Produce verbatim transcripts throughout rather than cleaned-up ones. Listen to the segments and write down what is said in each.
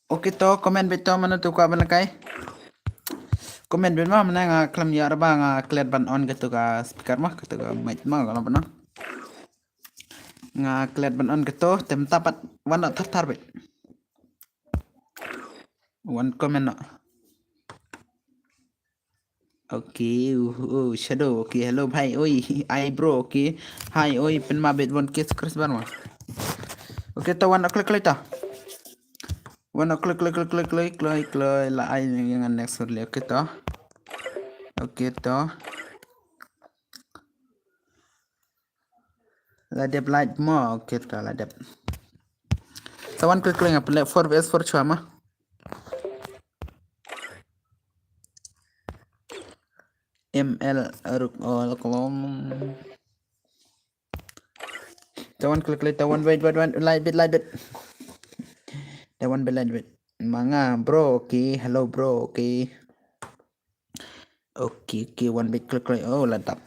Okay to, comment beit to mano to kwah ban lehkai. Comment beit ma, mane nga khlem ïoh re ba nga klet ban on kato ka speaker ma, kato ka mic ma, ka la ban on. Nga klet ban on kato, te mynta pat wan noh thar thar beit. Wan comment noh. Okay, uh, uh, Shadow, okay, hello bhai, oi, hi bro, okay, hi, oi, pynma beit one K subscriber ma. Okay, to wan kloi kloi to. Wan kloi kloi kloi kloi kloi kloi kloi, la ai ïa nga next surely, okay to. Okay to. La dep light mo, okay to la dep. Sa wan kloi kloi nga pynleh four versus four chwa ma. M L ruk ol kolom. Sa wan kloi kloi, sa wan wait, wait, wait, light bit, light bit. Sa wan bit, light bit. Ma nga bro, okay, hello bro, okay. Okay, okay, wan bit kloi kloi. Oh, la dap.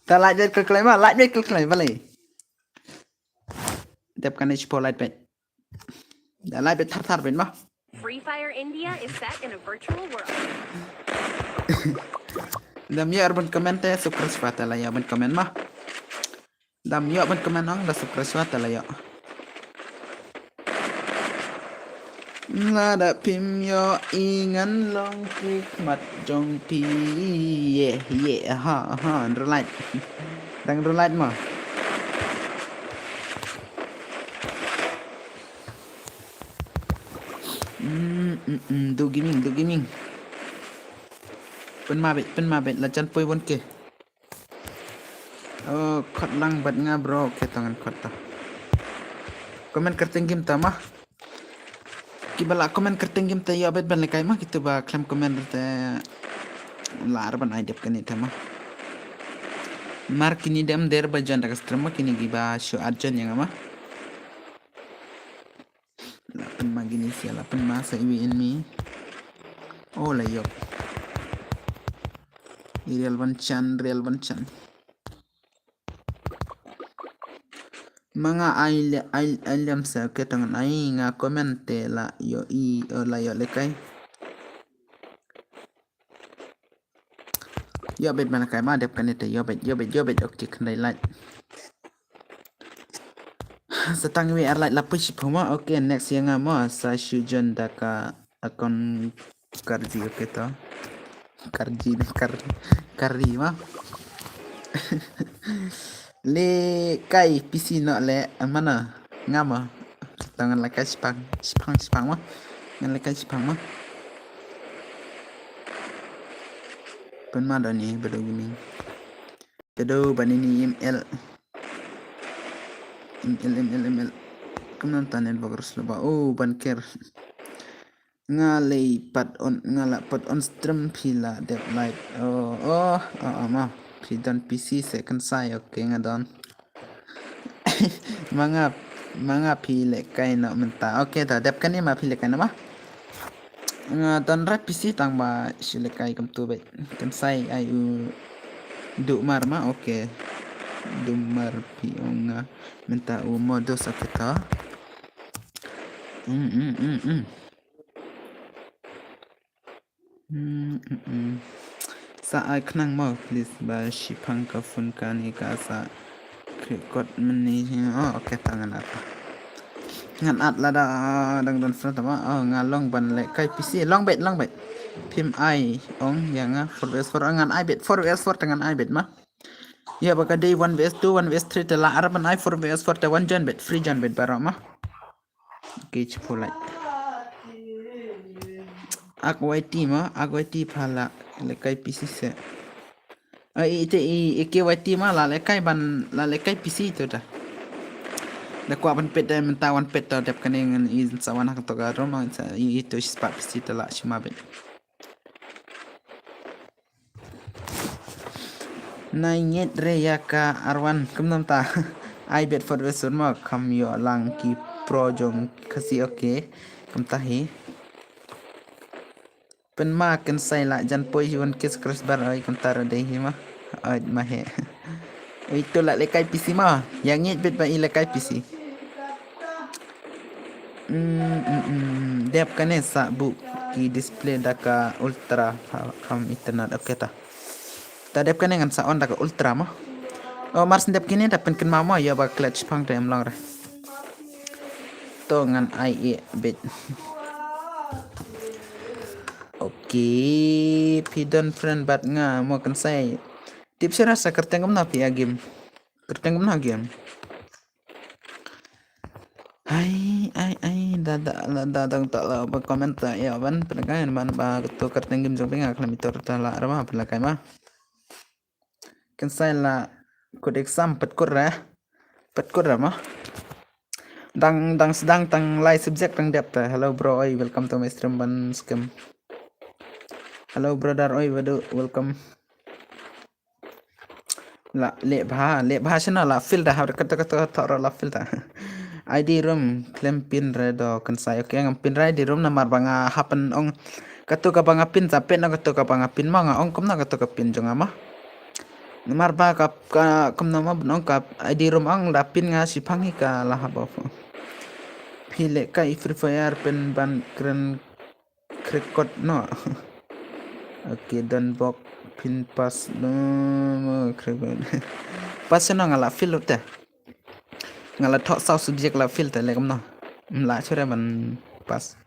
Ta light bit kloi kloi ma, light bit kloi kloi balei. Dep kane shipor light bit. Da light bit thar thar bit ma. Free Fire India is set in a virtual world. Dam ïa urban comment te subscribe te la ïa ban comment ma. Dam ïoh ban comment ong da subscribe te la ïoh. Lada phim ïoh i ngan long ki khmat jong phi. Ye ye ha ha, relate. Dang relate ma. Mm, mm, mm, do gaming, do gaming. Pynma beit, pynma beit, la jan poi one K. Oh, khot lang bad nga bro, okay to ngan khot to. Comment kyrteng game to ma. Kiba la comment kyrteng game te ïoh beit ban lehkai ma, kito ba khlem comment te la ar ban ai dep kane te ma. Mar kine dem der ba jan da ka stream ma, kine kiba shu ar jan ïa nga ma. La pynma kine sia, la pynma sa iwi in mi. Oh la ïoh. I real ban chan, real ban chan. Ma nga ai le-, ai, ai lem sa, okay to ngan ai, nga comment te la ïoh i, oh, la ïoh lehkai. Ïoh beit ban lehkai ma, dep kane te ïoh beit, ïoh beit, ïoh beit, okay, khyndai light. Sa tang iwi ar light la poi shiphew ma, okay, next ïa nga ma, sa shu jon da ka account Karji, okay to. Karji ne kar-, kari ma. Lehkai P C noh leh, mana nga ma. To ngan lehkai shipang, shipang, shipang ma. Ngan lehkai shipang ma. Pynma doni ba do gaming. Ba do ba nini M L. M L, M L, M L. Kumno ta network slow ba. Oh, ban ker. Nga lei pat on, nga la pat on stream phi la dep light. Oh, oh, oh, oh, ma. Phi don P C se kan sai, okay nga don. Ma nga, ma nga phi lehkai noh mynta. Okay, ta dep kane ma phi lehkai noh ma. Nga don rat P C tang ba shu lehkai kumtu beit. Kan sai ai u Dumar ma, okay. Dumar phi ong nga mynta u modus, okay ta. Hmm, hmm, hmm, hmm. Hmm, hmm, hmm. Sa ai khnang mo, please, ba shipang ka phone kane ka sa record mynne. Oh, okay, ta ngan at. Ngan at lada dang don phone ta ma. Oh, nga long ban lehkai P C, long beit, long beit. Phim ai ong ïa nga four versus four, ngan ai beit four versus four, ta ngan ai beit ma. Ïa ba ka dei one versus two, one versus three te la ar ban ai, four versus four te wan jon beit, free jon beit baroh ma. Ki chipo lai. Ak Y T ma, ak Y T pha la lehkai P C se. Ai, ite i, i K Y T ma la lehkai ban, la lehkai P C to da. Da kwah ban peit da mynta wan peit to dep kane ngan i sa wan ha to ka room, sa i to spah P C to la shima beit. Nai ngeit re ïa ka arwan kumno ta. Ai bet four versus four ma kham ïoh lang ki pro jong Khasi, okay. Kumta hi. Pynma kan sai la jan poi hi wan kis kris bar ai kumta re dei hi ma. Oi, ma he. Oi, to la lehkai P C ma. Ïa ngeit beit ba i lehkai P C. Hmm, hmm, hmm. Dep kane sa buh ki display da ka ultra ha, ha internet. Okay ta. Ta dep kane ngan sa on da ka ultra ma. Oh, mar syn dep kine da pynkynmaw ma ïa ba klet shipang te em long re. To ngan ai e beit. Okay, phi don friend bad nga mo kynsai. Tip sha ra sa kyrteng kumno phi ïa game. Kyrteng kumno game. Ai, ai, ai, da, da, da, da, da, da, la ba comment ta ïa ban pynlehkai ban ba to kyrteng game jong phi nga khlem ito ta la ra ma pynlehkai ma. Kynsai la kut exam pat kut ra. Pat kut ra ma. Dang, dang sdang tang lai subject tang dep ta. Hello bro, oi, welcome to my stream ban scam. Hello brother, oi, wadu, welcome. La leh bha, leh bha shano la fill ta ha kata kata kata ro la fill ta. I D room khlem pin re do kynsai. Okay, ngam pin re I D room namar ba nga hap ban ong kato kaba nga pin sa pin na kato kaba nga pin ma nga ong kumno kato ka pin jong nga ma. Namar ba ka, ka kumno ma ban ong ka I D room ong da pin nga shipang hi ka la hap of. Phi lehkai Free Fire pyn ban kren Cricket no. Okay, don bok phin pass no cricket. Pass no nga la fill te. Nga la thoh saw subject la fill te le kumno. Mla chore ban pass.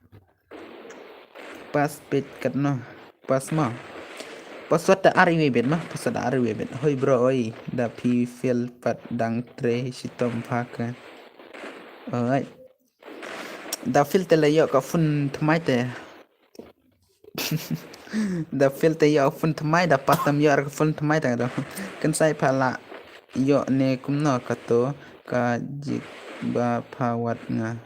Pass pet kat no. Pass ma. Password ta ar iwe bet ma. Password ta ar iwe bet. Hoi bro oi. Da phi fill pat dang tre shitom pha ka. Alright. Da fill te la ïoh ka phone thymmai te. Da fill te ïoh phone thymmai da pass tam ïoh ka phone thymmai ta da. Kynsai pha la ïoh ne kumno kato ka jik ba pha wad nga.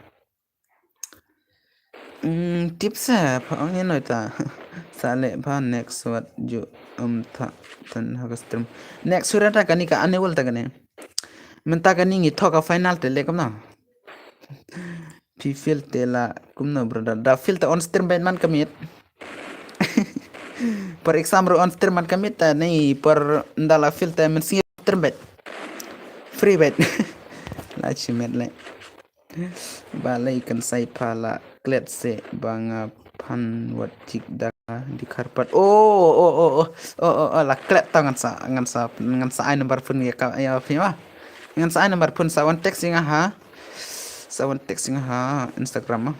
Hmm, tip sa pha ong ïa noi ta. Sa leh pha next wat ju um tha tan ha ka stream. Next sura ta kani ka annual ta kani. Mynta kani ngi thoh ka final te le kumno. Phi fill te la kumno brother. Da fill te on stream beit man kamit. Por exam ro on stream man kamit ta ni por nda la fill te men si stream beit. Free beit. La chimet le. Ba lei kan sai pha la klet se ba nga phan wat jik da di kharpat. Oh, oh, oh, oh, oh, oh, oh, la klet ta ngan sa, ngan sa, ngan sa ai number phone ya ka, ya phi ma. Ngan sa ai number phone sa wan text nga ha. Sa wan text nga ha Instagram ma.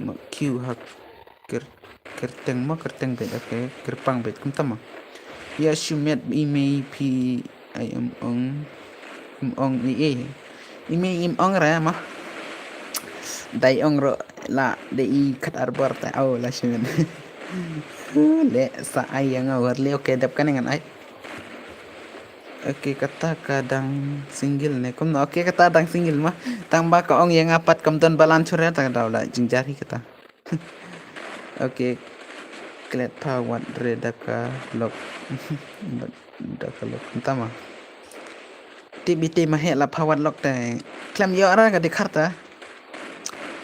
Ma Q ha kir, kirteng ma kirteng bet, okay, kirpang bet kumta ma. Ya shumet i mei phi ai em ong, em ong i e. I mei em ong ra ma. Dai ong ro la de i khat arbor ta au la shumet. Le sa ai yang awar le, okay, dep kan ngan ai. Okay, kata ka dang single ne. Kumno, okay, kata dang single ma. Tang ba ka ong ïa nga pat kam don balan chura ta daw la jingjar hi kata. Okay. Klet pha wat re da ka lok. Da ka lok. Tama. Ti bi ti ma he la pha wat lok te. Klem ïoh ra ka dikhar ta.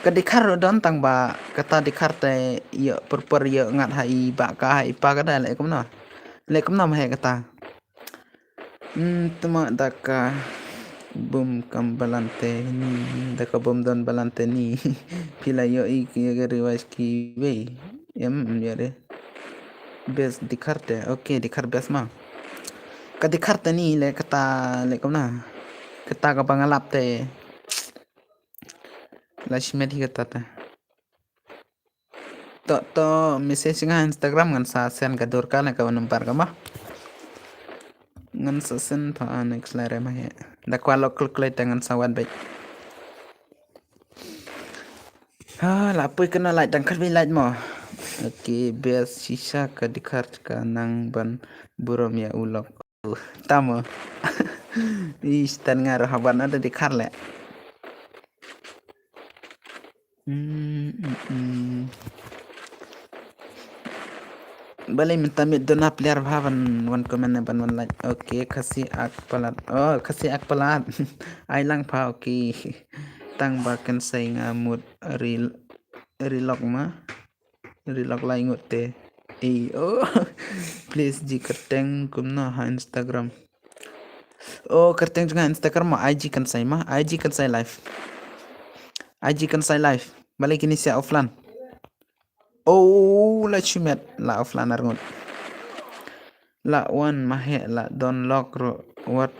Ka dikhar don tang ba kata dikhar te ïoh pur pur ïoh ngat ha i ba ka ha i pa ka da le kumno. Le kumno ma he kata. Hmm, tama da ka bum kam balante ni, da ka bum don balante ni. Phi la ïoh i ki ga rewise ki wei. Em, em, ïoh de. Best dikhar te. Okay, dikhar best ma. Ka dikhar te ni le kata le kumna. Kata ka ba nga lap te. La shimet hi kata te. To, to message nga Instagram ngan sa send ka dur ka na ka number ka ma. Ngan sa send pha next lai re ma he. Da kwa lok klik lai te ngan sa wad beit. Ha, la pui kena lai dang khat bi lai mo. Okay, best shisha ka dikhar ka nang ban burom ya u lok. Tamo. Ish, tan nga roh haban ada dikhar le. Hmm, hmm, hmm. Balei mynta mih duna player bha ban wan comment ne ban wan like. Okay, Khasi Ak Palat. Oh, Khasi Ak Palat. Ai lang pha, okay. Tang ba kan sai nga mut rel-, relog ma. Relog lai ngut te. Ei, oh. Please, ji kyrteng kumno ha Instagram. Oh, kyrteng jong nga Instagram ma, I G Kynsai ma, I G Kynsai live. I G Kynsai live. Balei kine sha offline. Oh, la shimet, la offline arngut. La wan ma he, la don lok ro, wat,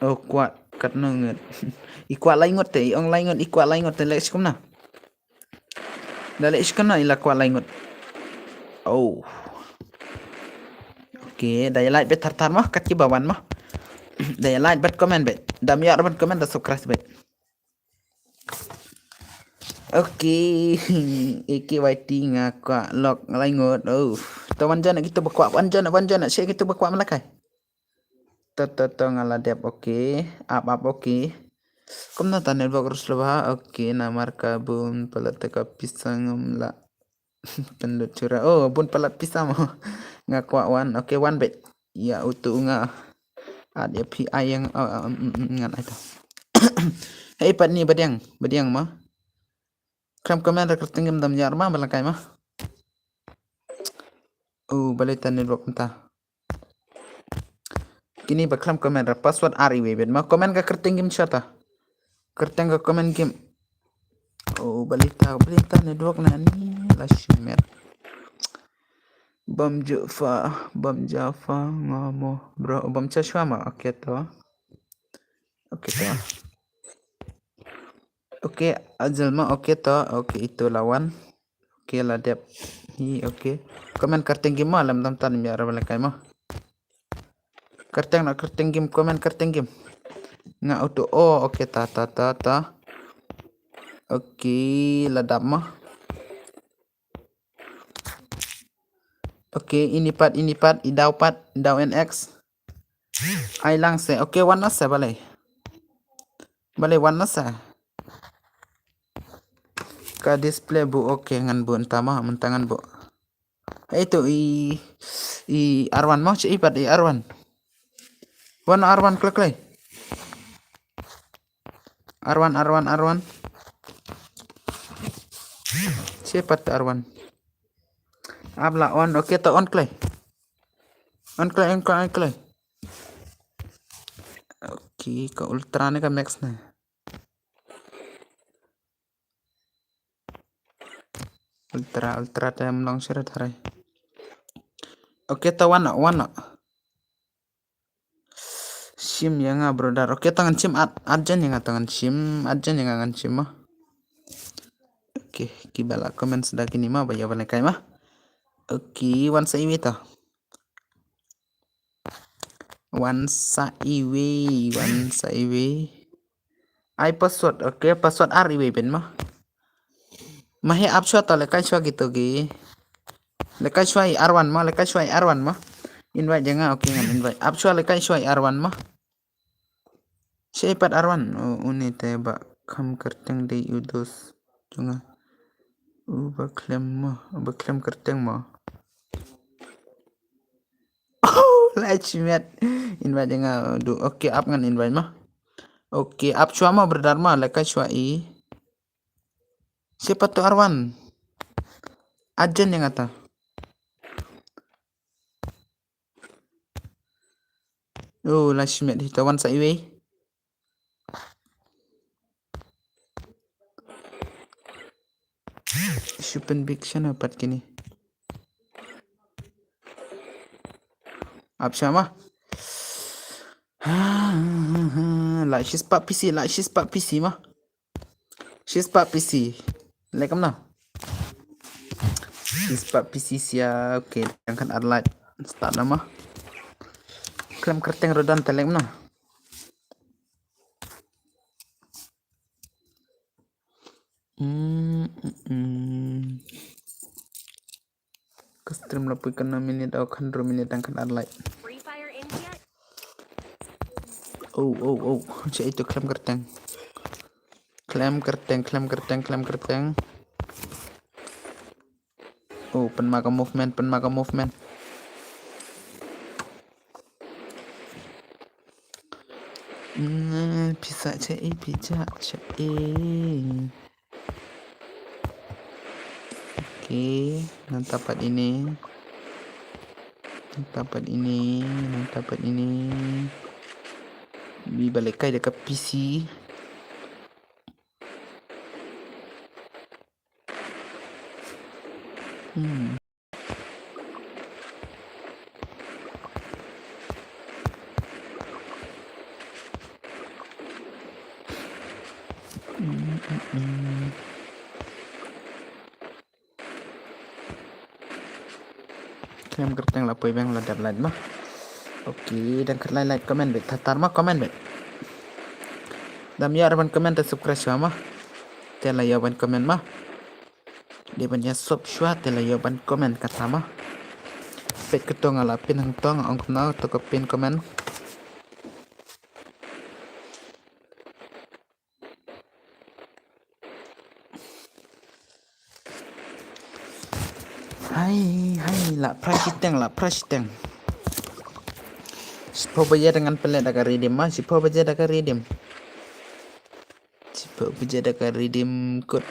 oh, kwah, katno ngut. I kwah lai ngut te, i ong lai ngut, i kwah lai ngut te, leh shi kumno. Da leh shi kumno i la kwah lai ngut. Oh. Okay, da ïa like beit thar thar mo, kat kiba wan mo. Da ïa like bad comment beit. Da ym ïoh ruh ban comment da subscribe beit. Okay. A K Y T nga kwah lok lai ngut. Oh. To wan join kito ba kwah, wan join, wan join, share kito ba kwah ma la kai. To, to, to, nga la dep, okay. Ap, ap, okay. Kumno ta network ruh slow ha, okay, namar ka bun palat ka pisa ngam lah pynlut shura. Oh, bun palat pisa mo. Nga kwah wan, okay, wan beit. Ïa utu nga. Ad ïa phi ai ïa nga, oh, oh, mm, mm, ngan ai to. Hei, pat ni badiang, badiang mo. Khlem comment ra kyrteng game dam ïar ma, ba la kai ma. Oh, balei ta network mynta. Kine ba khlem comment ra password ar iwei beit ma, comment ka kyrteng game shuwa ta. Kyrteng ka comment game. Oh, balei ta, balei ta network na ni, la shimet. Bam Jaffa, Bam Jaffa, nga mo, bro, bam cha shuwa ma, okay to. Okay to. Okay, Azal ma, okay to, okay, ito la wan. Okay, la dep. Hi, okay. Comment kyrteng game ma, lem tam tan ym ïa ra ba la kai ma. Kyrteng na kyrteng game, comment kyrteng game. Nga auto, oh, okay, ta, ta, ta, ta. Okay, la dap ma. Okay, ini pat, ini pat, i daw pat, i daw N X. Ai lang se, okay, wan na se balei. Balei wan na se. Ka display bu, okay, ngan bu mynta ma, mynta ngan bu. Hei tu i, i R one mo, che i pat i R one. Wan R one klek klek. R one, R one, R one. Che pat R one. Ap la on, okay, to on klek. On klek, on klek, on klek. Okay, ka ultra ne ka max ne. Ultra, ultra te ym long shuh re tharai. Okay, ta wan noh, wan noh. Shim ïa nga brother. Okay, ta ngan shim ad, ad jan ïa nga, ta ngan shim, ad jan ïa nga ngan shim ma. Okay, kiba la comment da kine ma, ba ïa ba la kai ma. Okay, wan sa iwei ta. Wan sa iwei, wan sa iwei. Ai password, okay, password ar iwei ben ma. Ma he ap shuwa ta, lehkai shuwa kito ki. Lehkai shuwa i R one ma, lehkai shuwa i R one ma. Invite ïa nga, okay, ngan invite. Ap shuwa lehkai shuwa i R one ma. Shi pat R one, u, une te ba kham kyrteng dei u dos jong nga. U ba khlem mo, u ba khlem kyrteng mo. Oh, la shimet. Invite ïa nga du. Okay, ap ngan invite ma. Okay, ap shuwa ma brother ma, lehkai shuwa i. Shi pat tu R one. Ajen ïa nga ta. Oh, la shimet hi ta wan sa iwei. Shu pynbeit sha na pat kine. Ap sha ma. La shispah P C, la shispah P C ma. Shispah P C. Leh kumno? Shispah P C sia, okay, tang khat ar lait. Start na ma. Khlem kyrteng ruh don te leh kumno? Hmm, hmm, hmm. Ka stream la poi khyndai minit, oh, khyndai minit tang khat ar lait. Oh, oh, oh. Cha itu khlem kyrteng. Khlem kyrteng, khlem kyrteng, khlem kyrteng. Oh, pynma ka movement, pynma ka movement. Hmm, pisa cha e, pisa cha e. Okay, ngan tapat ini. Tapat ini, nang tapat ini. Bi balik kai dekat P C. Hmm. Hmm, hmm, hmm. Khlem kyrteng la poi bang la dep like ma. Okay, dang kyrlai like comment bit, thatar ma comment bit. Dam ïa ban comment te subscribe shuwa ma. Te la ïa ban comment ma. Dei ban ïa sub shuwa te la ïa ban comment kata ma. Peit ka tong la pin hang tong ong kumno to ka pin comment. Hai, hai, la price teng, la price teng. Shiphew baje da ngan pynleh da ka redeem ma, shiphew baje da ka redeem. Shiphew baje da ka redeem code.